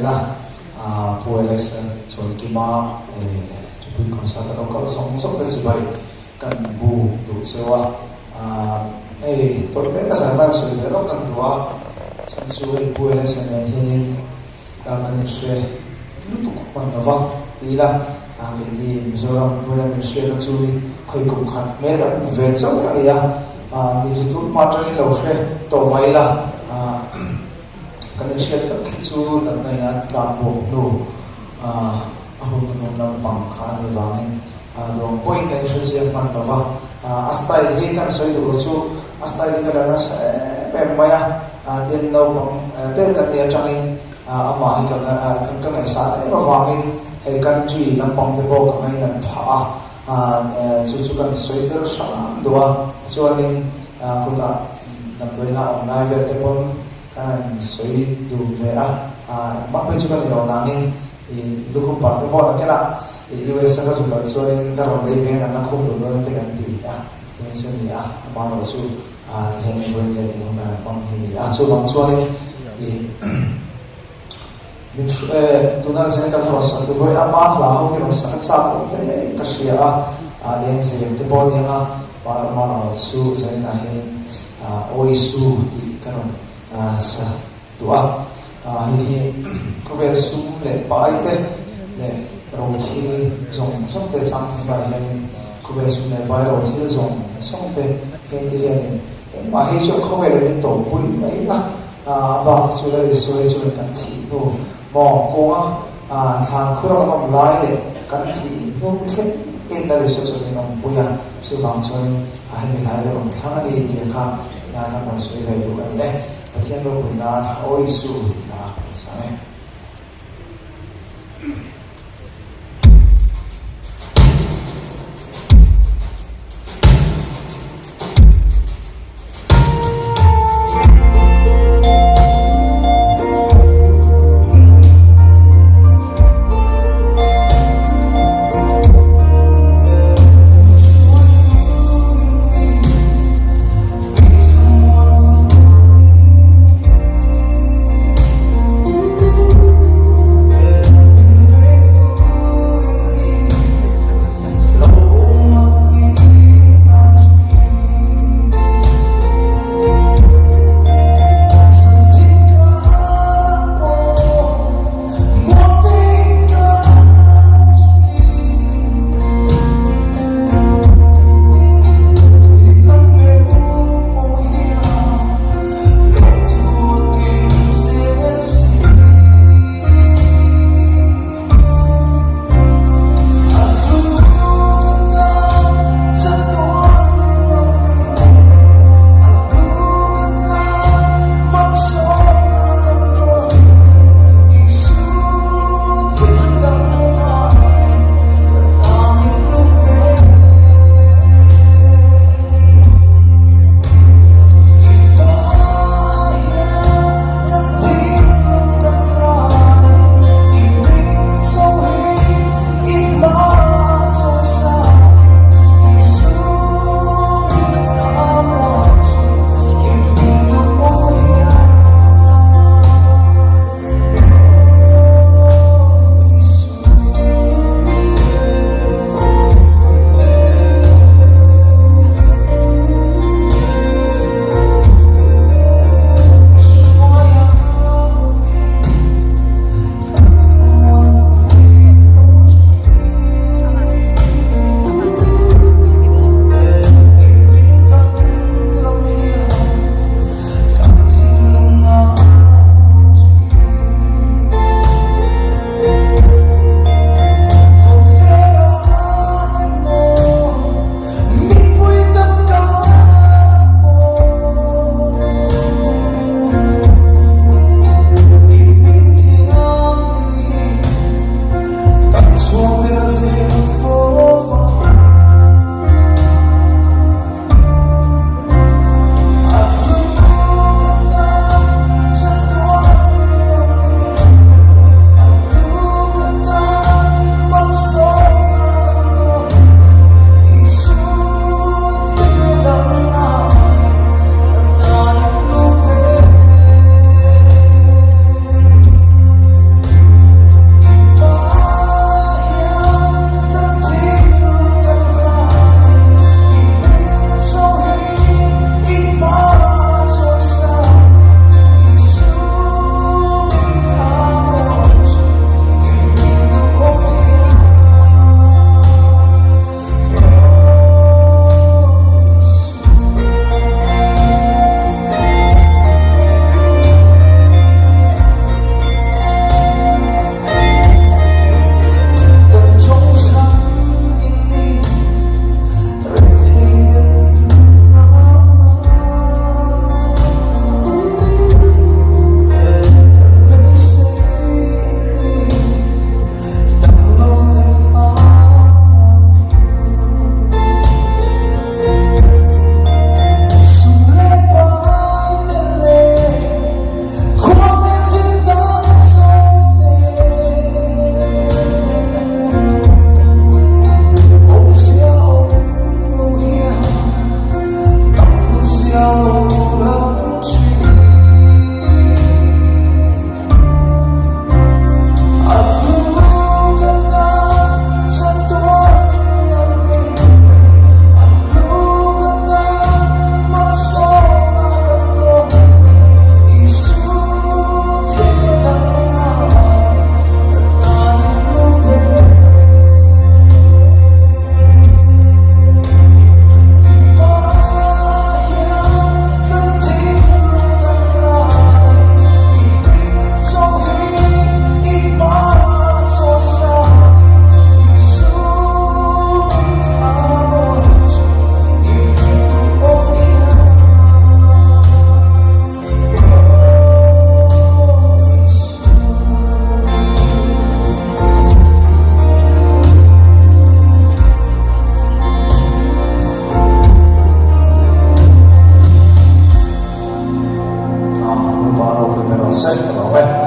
ila, Pu Alex Chawlkima Thupui Concert a lo kal zawng zawng te chibai kan bu duh cheu a. Hei tawite ka zai hman sawi ve lawk kan duh a, chhan chu hei Pu Alex a nen hianin kan inhre lutuk hman lo va ti ila, keini Mizoram hnuaia min hriatna chu ni khawi kum khat hmel an hmu ve chauh a ni a, ni chu tun hma atangin lo hre tawh mai ila. Kan inhriat tak khi chu natna in a tlak buak hnu a hun hnuhnung lampang kha a nih vangin duang pawhin kan inhre chiang hman lo va. A style hi kan sawi duh lo chu a style hi ka la nasa em em mai a, tin naupang te kan nih atangin amah hi ka ka ngaihsan em avangin hei country lampang te pawh ka ngainat phah a, chu chu kan sawi tel hram duh a. Chuanin kutah damdawiina awm lai vel te pawn Kan han sawi dun ve a, engmah pawh chu ka ni lo nangin i lukhum parh te pawh nakinah i US a ka zuk kal chuanin ka rawn lei ve ang an la khum dun dawn te kan ti a, tin chu a ni a, amah erawh chu tihian in vawiin nia tih hun kan han hmang hi a ni a, chuvang chuanin i min tuna chen kan rawn sak tur pawh hi ama hla ho hi rawn sak a chak awm hle in ka hria a, lengzem te pawh a ni ang a, amah erawh chu zaninah hianin Awisu tih ka rawn sa duh a, hei hi khawvel sum leh pai te leh rothil zawng zawng te chang thung lai hianin khawvel sum leh pai rothil zawng zawng te heng te hianin engmah hi chuan khawvel in min tawpui mai a, a bak hi chu Lal Isua hi chuan kan thih hnu maw kawnga thlan khur a kan awm lai leh kan thih hnu thleng in Lal Isua chuan min awmpui a, chuvang chuanin A hemi lai la rawn thlang a ni tih kha kan rawn sawi ve duh a ni e. Pathian ropui nan Aw Isu tih hla ka rawn sang e. rawh se. Ka lawm e.